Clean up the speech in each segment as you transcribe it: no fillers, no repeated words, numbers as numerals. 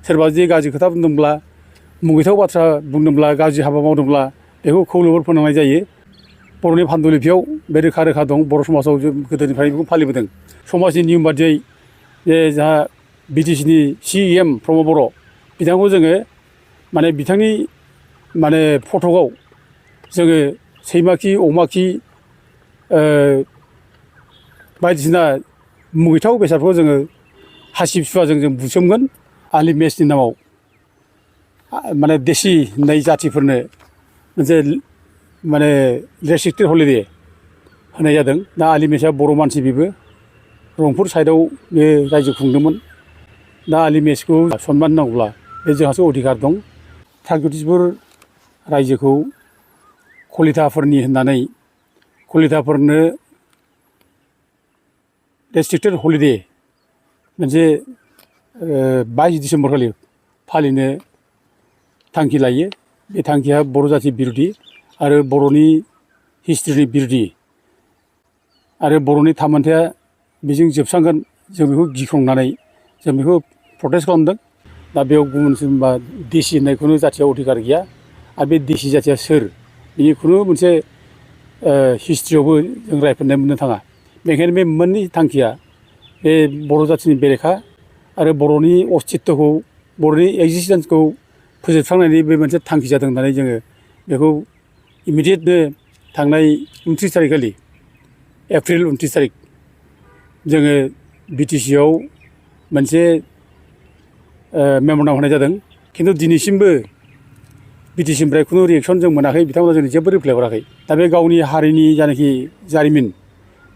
सोरबा जुदि गाज्रि खोथा बुंदोंब्ला मुगैथाव बाथ्रा बुंदोंब्ला गाज्रि हाबा मावदोंब्ला बेखौ खौलोबोर फोनांनाय जायो। बर'नि पान्डुलिपियाव बे रोखा रोखा दं। बर' समाजाव जों गोदोनिफ्रायनो बेखौ फालिबोदों। समाजनि नियम बादियै जे जोंहा बिटिसिनि CEM प्रमद बर' बिथांखौ जोङो माने बिथांनि माने फटकआव जोङो सैमा खि अमा खि बायदिसिना मुगैथाव बेसादखौ जोङो हासिब सुवाजों जों बुसोमगोन। आलि मेसनि नामाव माने देसि होननाय जाथिफोरनो मोनसे माने रेस्ट्रिक्टेड हलिडे होनाय जादों। दा आलि मेसआ बर' मानसि बेबो रंपुर साइडआव बे रायजो खुंदोंमोन। दा आलि मेसखौ सनमान नांगौब्ला बे जोंहासो अधिकार दं। थार्कटिसपुर रायजोखौ कलिताफोरनि होननानै कलिताफोरनो रेस्ट्रिक्टेड हलिडे मोनसे 22 डिसेम्बर खालि फालिनो थांखि लायो। बे थांखिया बर' जाथि बिरोधि आरो बर'नि हिस्ट्रिनि बिरोधि आरो बर'नि थामोनथाया बेजों जोबस्रांगोन जों बेखौ गिख्रंनानै जों बेखौ प्रटेस्ट खालामदों। दा बेयाव गुबुन सोरबा देसि होननायखौनो जाथिया अधिकार गैया। आरो बे देसि जाथिया सोर बेनि खुनु मोनसे हिस्ट्रियावबो जों रायफोदनाय मोननो थाङा। बेनिखायनो बे मोननै थांखिया बे बर' जाथिनि बेरेखा आरो बर'नि अस्तित्वखौ बर'नि एक्जिस्टेन्सखौ फोजोबस्रांनायनि बे मोनसे थांखि जादों होननानै जोङो बेखौ इमिडियेटनो थांनाय 29 थारिख खालि एप्रिल 29 थारिख जोङो बिटिसिआव मोनसे मेम'रेन्डाम होनाय जादों। खिन्थु दिनैसिमबो बिटिसिनिफ्राय खुनु रिएक्सन जों मोनाखै। बिथांमोना जोंनो जेबो रिप्लाय हराखै। दा बे गावनि हारिनि जानाखि जारिमिन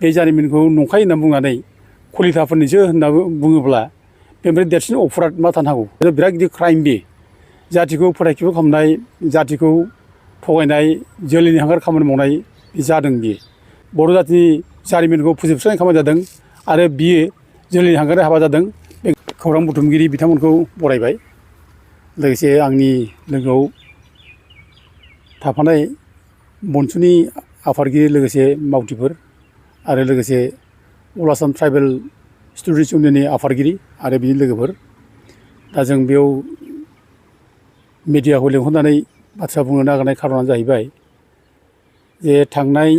बे जारिमिनखौ नंखाय होनना बुंनानै कलिताफोरनिसो होनना बुङोब्ला बेनिफ्राय देरसिन अपराध मा थानो हागौ। बिराद गिदिर क्राइम बे जातिखौ फोथायखिबो खालामनाय जातिखौ थगायनाय जोलैनि हांगार खामानि मावनाय जादों। बियो बर' जातिनि जारिमिनखौ फोजोबस्रांनाय खामानि जादों आरो बियो जोलैनि हांगारनि हाबा जादों। बे खौरां बुथुमगिरि बिथांमोनखौ बरायबाय। लोगोसे आंनि लोगोआव थाफानाय बनसुनि आफादगिरि लोगोसे मावथिफोर आरो लोगोसे अल आसाम ट्राइबेल स्टुडेन्टस इउनियननि आफादगिरि आरो बिनि लोगोफोर। दा जों बेयाव मिडियाखौ लिंहरनानै बाथ्रा बुंनो नागिरनाय खार'नानो जाहैबाय जे थांनाय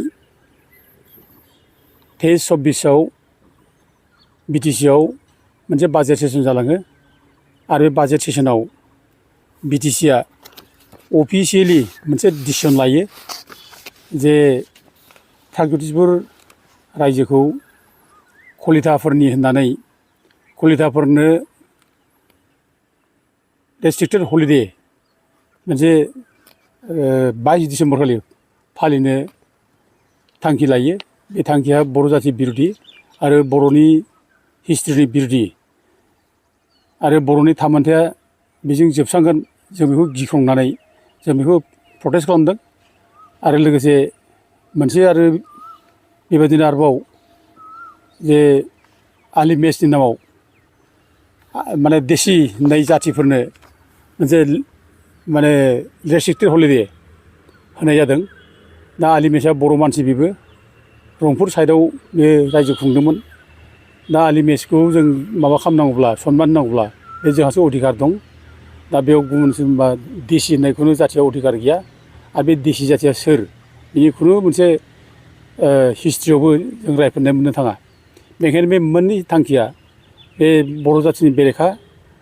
23-24आव बिटिसिआव मोनसे बाजेट सेसन जालाङो आरो बे बाजेट सेसनाव बिटिसिआ अफिसियेलि मोनसे डिसिसन लायो जे थार्कटिसपुर रायजोखौ कलिताफोरनि होननानै कलिताफोरनो रेस्ट्रिक्टेड हलिडे मोनसे 22 डिसेम्बर खालि फालिनो थांखि लायो। बे थांखिया बर' जाथि बिरोधि आरो बर'नि हिस्ट्रिनि बिरोधि आरो बर'नि थामोनथाया बेजों जोबस्रांगोन जों बेखौ गिख्रंनानै जों बेखौ प्रटेस्ट खालामदों। आरो लोगोसे मोनसे आरो बेबायदिनो आरोबाव जे आलि मेसनि नामाव माने देसि होननाय जातिफोरनो मोनसे माने रेस्ट्रिक्टेड हलिडे होनाय जादों। दा आलि मेसआ बर' मानसि बेबो रंपुर साइडआव बे रायजो खुंदोंमोन। दा आलि मेसखौ जों माबा खालामनांगौब्ला सनमान नांगौब्ला बे जोंहासो अधिकार दं। दा बेयाव गुबुन सोरबा देसि होननायखौनो जाथिया अधिकार गैया। आरो बे देसि जाथिया सोर बेनि खुनु मोनसे हिस्ट्रियावबो जों रायफोदनाय मोननो थाङा। बेनिखायनो बे मोननै थांखिया बे बर' जाथिनि बेरेखा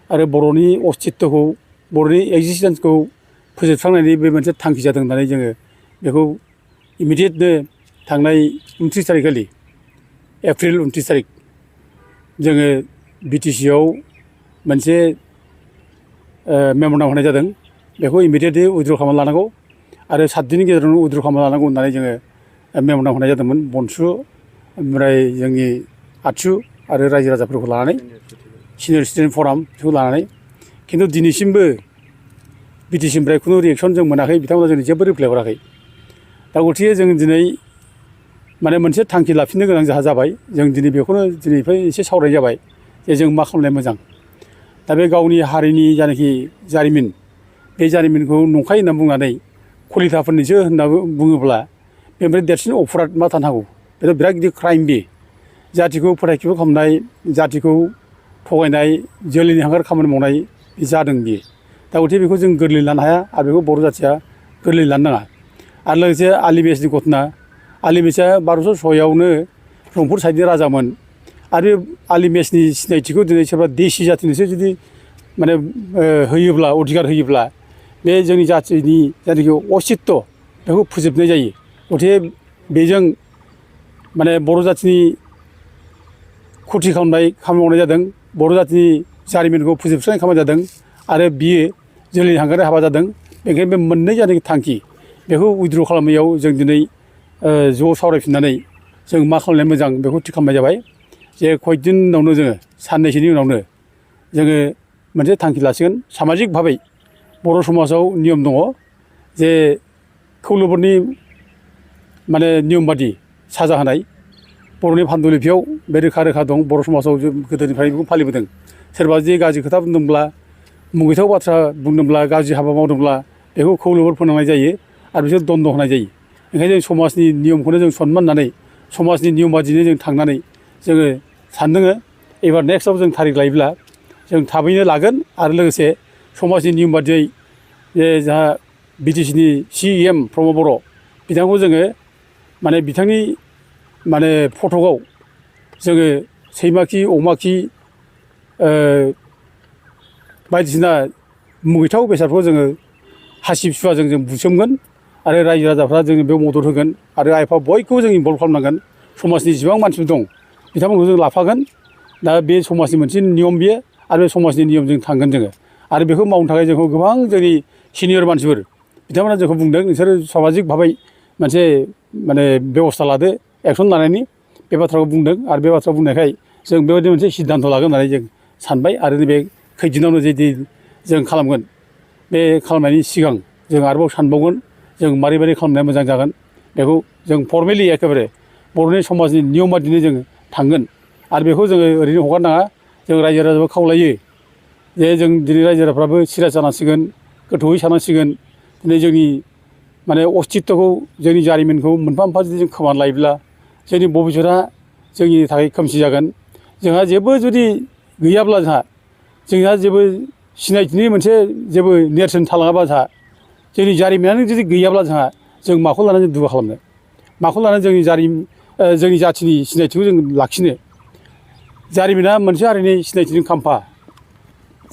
आरो बर'नि अस्तित्वखौ बर'नि एक्जिस्टेन्सखौ फोजोबस्रांनायनि बे मोनसे थांखि जादों होननानै जोङो बेखौ इमिडियेटनो थांनाय 29 थारिख खालि एप्रिल 29 थारिख जोङो बिटिसिआव मोनसे मेम'रेन्डाम होनाय जादों। बेखौ इमिडियेटलि उइद्र' खालामना लानांगौ आरो 7 दिननि गेजेरावनो उइद्र' खालामना लानांगौ होननानै जोङो मेम'रेन्डाम होनाय जादोंमोन। बनसु ओमफ्राय जोंनि आतसु आरो रायजो राजाफोरखौ लानानै सिनियर सिटिजेन फराम बेखौ लानानै। खिन्थु दिनैसिमबो बिटिसिनिफ्राय खुनु रिएक्सन जों मोनाखै। बिथांमोना जोंनो जेबो रिप्लाय हराखै। दा गथिखे जों दिनै माने मोनसे थांखि लाफिननो गोनां जोंहा जाबाय। जों दिनै बेखौनो दिनैनिफ्राय एसे सावरायनाय जाबाय जे जों मा खालामनाया मोजां। दा बे गावनि हारिनि जानाखि जारिमिन बे जारिमिनखौ नंखाय होनना बुंनानै कलिताफोरनिसो होनना बुङोब्ला बेनिफ्राय देरसिन अपराध मा थानो हागौ। बेथ' बिराद गिदिर क्राइम बे जातिखौ फोथायखिबो खालामनाय जातिखौ थगायनाय जोलैनि हांगार खामानि मावनाय जादों बियो दा गथिखे बेखौ जों गोरलै लानो हाया आरो बेखौ बर' जाथिया गोरलै लानो नाङा आरो लोगोसे आलि बेसनि घटना आलि बेसआ 1206आवनो रंपुर साइडनि राजामोन आरो आलि बेसनि सिनायथिखौ दिनै सोरबा देसि जाथिनोसो जुदि माने होयोब्ला अधिकार होयोब्ला बे जोंनि जाथिनि जायनाखि अस्तित्व बेखौ फोजोबनाय जायो गथिखे बेजों माने बर' जाथिनि खथि खालामनाय खामानि मावनाय जादों बर' जातिनि जारिमिनखौ फोजोबस्रांनाय खामानि जादों आरो बियो जोलैनि हांगारनाय हाबा जादों बेनिखायनो बे मोननै जायनाखि थांखि बेखौ उइद्र' खालामनायाव जों दिनै ज' सावरायफिननानै जों मा खालामनाया मोजां बेखौ थि खालामनाय जाबाय जे कयदिन उनावनो जोङो साननैसोनि उनावनो जोङो मोनसे थांखि लासिगोन सामाजिक भाबै बर' समाजाव नियम दङ जे खौलोबोरनि माने नियम बादि साजा होनाय बर'नि पान्डुलिपियाव बे रोखा रोखा दं बर' समाजाव जों गोदोनिफ्रायनो बेखौ फालिबोदों सोरबा जुदि गाज्रि खोथा बुंदोंब्ला मुगैथाव बाथ्रा बुंदोंब्ला गाज्रि हाबा मावदोंब्ला बेखौ खौलोबोर फोनांनाय जायो आरो बिसोर दन्द' होनाय जायो ओंखायनो जों समाजनि नियमखौनो जों सनमान होनानै समाजनि नियम बादिनो जों थांनानै जोङो सानदोङो एबार नेक्स्टआव जों थारिख लायोब्ला जों थाबैनो लागोन आरो लोगोसे समाजनि नियम बादियै जे जाहा बिटिसिनि CM प्रमद बर' बिथांखौ जोङो माने बिथांनि माने फटकआव जोङो सैमा खि अमा खि बायदिसिना मुगैथाव बेसादखौ जोङो हासिब सुवाजों जों बुसोमगोन आरो रायजो राजाफ्रा जोङो बेयाव मदद होगोन आरो आइ आफा बयखौबो जों इनभल्भ खालामनांगोन समाजनि जेसेबां मानसिफोर दं बिथांमोनखौ जों लाफागोन दा बे समाजनि मोनसे नियम बियो आरो बे समाजनि नियमजों थांगोन जोङो आरो बेखौ मावनो थाखाय जोंखौ गोबां जोंनि सिनियर मानसिफोर बिथांमोना जोंखौ बुंदों नोंसोरो सामाजिक भाबै मोनसे माने बेबस्था लादो एक्सन लानायनि बे बाथ्राखौ बुंदों आरो बे बाथ्रा बुंनायखाय जों बेबायदि मोनसे सिद्धान्त लागोन होननानै जों सानबाय आरो नैबे खैदिनावनो जुदि जों खालामगोन बे खालामनायनि सिगां जों आरोबाव सानबावगोन जों मारै मारै खालामनाया मोजां जागोन बेखौ जों फर्मेलि एखेबारे बर'नि समाजनि नियम बादिनो जों थांगोन आरो बेखौ जोङो ओरैनो हगारनाङा जों रायजो राजाखौ खावलायो जे जों दिनै रायजो राजाफ्राबो सिरियास जानांसिगोन गोथौयै सानांसिगोन दिनै जोंनि माने अस्तित्वखौ जोंनि जारिमिनखौ मोनफा मोनफा जुदि जों खोमाना लायोब्ला जोंनि भबिसतआ जोंनि थाखाय खोमसि जागोन जोंहा जेबो जुदि गैयाब्ला जोंहा जेबो सिनायथिनि मोनसे जेबो नेरसोन थालाङाबा जोंनि जारिमिनानो जुदि गैयाब्ला जों माखौ लानानै जों दुगा खालामनो माखौ लानानै जोंनि जाथिनि सिनायथिखौ जों लाखिनो जारिमिना मोनसे हारिनि सिनायथिनि खाम्फा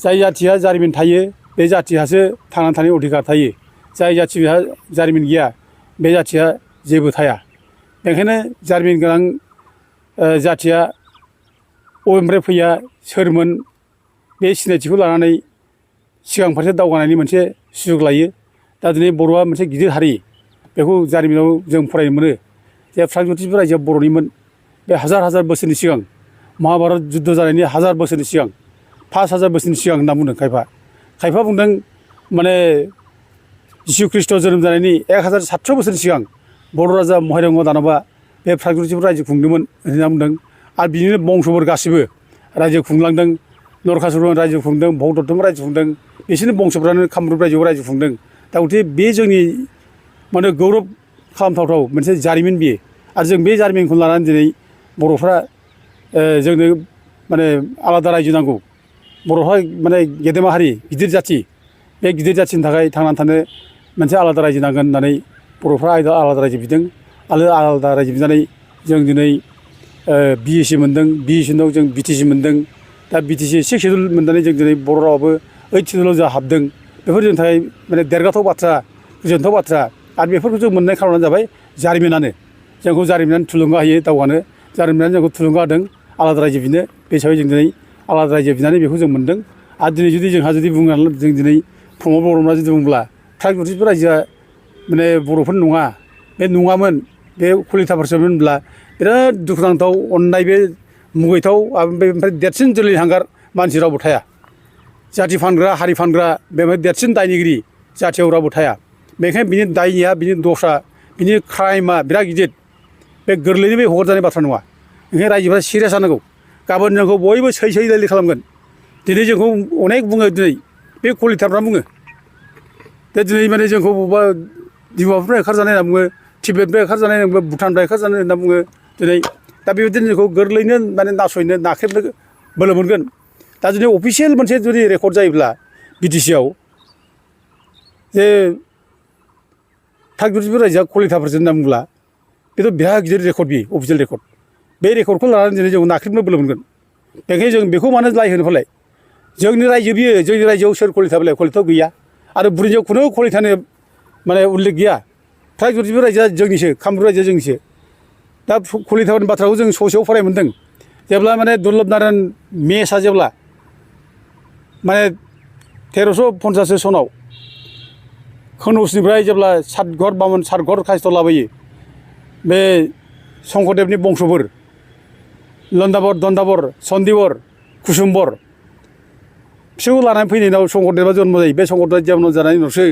जाय जाथिया जारिमिन थायो बे जाथिहासो थांनानै थानायनि अधिकार थायो जाय जाथिहा जारिमिन गैया बे जाथिया जेबो थाया बेनिखायनो जारिमिन गोनां जाथिया बबेनिफ्राय फैया सोरमोन बे सिनायथिखौ लानानै सिगां फारसे दावगानायनि मोनसे सुजुग लायो दा दिनै बर'आ मोनसे गिदिर हारि बेखौ जारिमिनाव जों फरायनो मोनो जे प्रागज्यतिष रायजोआ बर'निमोन बे हाजार हाजार बोसोरनि सिगां महाभारत जुद्ध जानायनि हाजार बोसोरनि सिगां 5000 बोसोरनि सिगां होनना बुंदों खायफा बुंदों माने जिसु ख्रीष्ट जोनोम जानायनि 1700 बोसोरनि सिगां बर' राजा महारंग दानबआ बे प्रागज्यतिष रायजो खुंदोंमोन होनना बुंदों आरो बिनिनो बंसफोर गासिबो रायजो खुंलांदों नरखासुरजों रायजो खुंदों भगदत्तजों रायजो खुंदों बिसोरनि बंसफ्रानो कामरुप रायजोआव रायजो खुंदों दा गथिखे बे जोंनि माने गौरब खालामथावथाव मोनसे जारिमिन बियो आरो जों बे जारिमिनखौ लानानै दिनै बर'फ्रा जोंनो माने आलादा रायजो नांगौ बर'फ्रा माने गेदेमा हारि गिदिर जाथि बे गिदिर जाथिनि थाखाय थांनानै थानो मोनसे आलादा रायजो नांगोन होननानै बर'फ्रा आलादा रायजो बिदों आरो आलादा रायजो बिनानै जों दिनै BSc मोन्दों BSc उनाव जों BTC मोन्दों दा BTC 6 सिडुल मोननानै जों दिनै बर' रावाबो 8 सिडुलाव जों हाबदों बेफोर जोंनि थाखाय माने देरगाथाव बाथ्रा गोजोनथाव बाथ्रा आरो बेफोरखौ जों मोननाय खार'नानो जाबाय जारिमिनानो जोंखौ जारिमिनानो थुलुंगा होयो दावगानो जारिमिनानो जोंखौ थुलुंगा होदों आलादा रायजो बिनो बे हिसाबै जों दिनै आलादा रायजो बिनानै बेखौ जों मोन्दों आरो दिनै जुदि जोंहा जुदि बुंनानै जों दिनै प्रमद बर'मोना जुदि बुंब्ला प्रागज्यतिष रायजोआ माने बर'फोर नङा बे नङामोन बे कलिताफोरसोमोन होनब्ला बिराद दुखुनांथाव अननाय बे मुगैथाव ओमफ्राय देरसिन जोलैनि हांगार मानसि रावबो थाया जाथि फानग्रा हारि फानग्रा बेनिफ्राय देरसिन दायनिगिरि जाथियाव रावबो थाया बेनिखायनो बिनि दायनिया बिनि दसा बिनि क्राइमा बिराद गिदिर बे गोरलैनो बे हगारजानाय बाथ्रा नङा ओंखायनो रायजोफ्रा सिरियास जानांगौ गाबोन जोंखौ बयबो सै लालि खालामगोन दिनै जोंखौ अनेक बुङो दिनै बे कलिताफ्रा बुङो दा दिनै माने जोंखौ बबेबा डिमापुरनिफ्राय ओंखारजानाय होनना बुङो तिब्बेतनिफ्राय ओंखारजानाय होनना बुङो भुटाननिफ्राय ओंखारजानाय होनना बुङो दिनै दा बेबायदिनो जोंखौ गोरलैनो माने नासयनो नाख्रेबनो बोलो मोनगोन दा जुदि अफिसियेल मोनसे जुदि रेकर्ड जायोब्ला बिटिसिआव जे थागिबिफोर रायजोआ कलिताफोरजों होनना बुंब्ला बेथ' बिराद गिदिर रेकर्ड बियो अफिसियेल रेकर्ड बे रेकर्डखौ लानानै दिनै जों नाख्रेबनो बोलो मोनगोन बेखायनो जों बेखौ मानो दाय होनो फालाय जोंनि रायजो बियो जोंनि रायजोआव सोर कलिता बेलाय कलिता गैया आरो बुरिनियाव खुनु कलितानि माने उल्लेख गैया थागिबिफोर रायजोआ जोंनिसो कामरुप रायजोआ जोंनिसो दा कलिताफोरनि बाथ्राखौ जों ससेयाव फराय मोन्दों जेब्ला माने दुर्लभ नारायण मेसआ जेब्ला माने 1350 सनाव कनौजनिफ्राय जेब्ला सातघर बामोन सातघर कायस्थ लाबोयो बे शंकरदेबनि बंसफोर लन्दाबर दन्दाबर सन्दिबर कुसुमबर बिसोरखौ लानानै फैनायनि उनाव शंकरदेबा जन्म जायो बे शंकरदेबा जन्म जानायनि उनावसो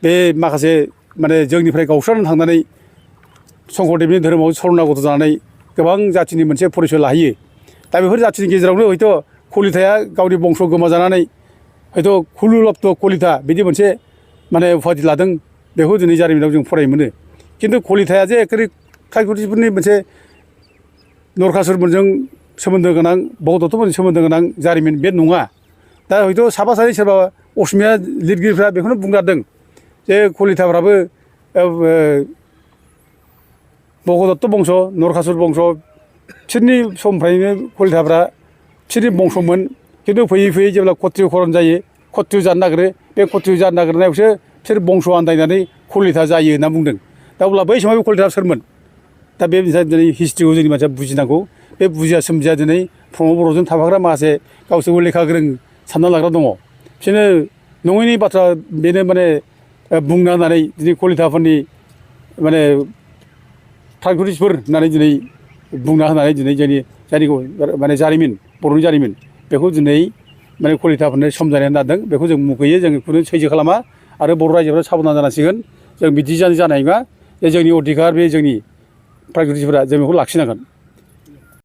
बे माखासे माने जोंनिफ्राय गावस्रानानै थांनानै शंकरदेबनि धोरोमाव शरणागत जानानै गोबां जाथिनि मोनसे परिचय लाहैयो दा बेफोर जाथिनि गेजेरावनो हयथ' कलिताया गावनि बंस गोमाजानानै हयथ' कुलुलब्ध कलिता बिदि मोनसे माने उपाधि लादों बेखौ दिनै जारिमिनाव जों फरायनो मोनो खिन्थु कलिताया जे एखेबारे कायकुटिफोरनि मोनसे नरकासुरफोरजों सोमोन्दो गोनां भगदत्तफोरजों सोमोन्दो गोनां जारिमिन बे नङा दा हयथ' साफा सानै सोरबा असमिया लिरगिरिफ्रा बेखौनो बुंगारदों जे कलिताफ्राबो भगदत्त बंस नरकासुर बंस बिसोरनि समनिफ्रायनो कलिताफ्रा बिसोरनि बंसमोन खिन्थु फैयै फैयै जेब्ला क्षत्रिय खरन जायो क्षत्रिय जानो नागिरो बे क्षत्रिय जानो नागिरनायावसो बिसोर बंस आन्दायनानै कलिता जायो होनना बुंदों दा अब्ला बै समाव बे कलिताया सोरमोन दा बे दिनै हिस्ट्रिखौ जोंनि मानसिया बुजिनांगौ बे बुजिया सोमजिया दिनै प्रमद बर'जों थाफाग्रा माखासे गावसोरबो लेखा गोरों सानना लाग्रा दङ बिसोरनो नङैनि बाथ्रा बेनो माने बुंना होननानै दिनै कलिताफोरनि माने थागिबिफोर होननानै दिनै बुंना होनानै दिनै जोंनि जायनिखौ माने जारिमिन बर'नि जारिमिन बेखौ दिनै माने कलिताफोरनो समजानाय होनना बेखौ जों मुगैयो जों बेखौनो सैज्य खालामा आरो बर' रायजोफ्रा साबधान जानांसिगोन जों बिदि जानाय नङा जे जोंनि अधिकार बे जोंनि थागिबिफोरा जों बेखौ लाखिनांगोन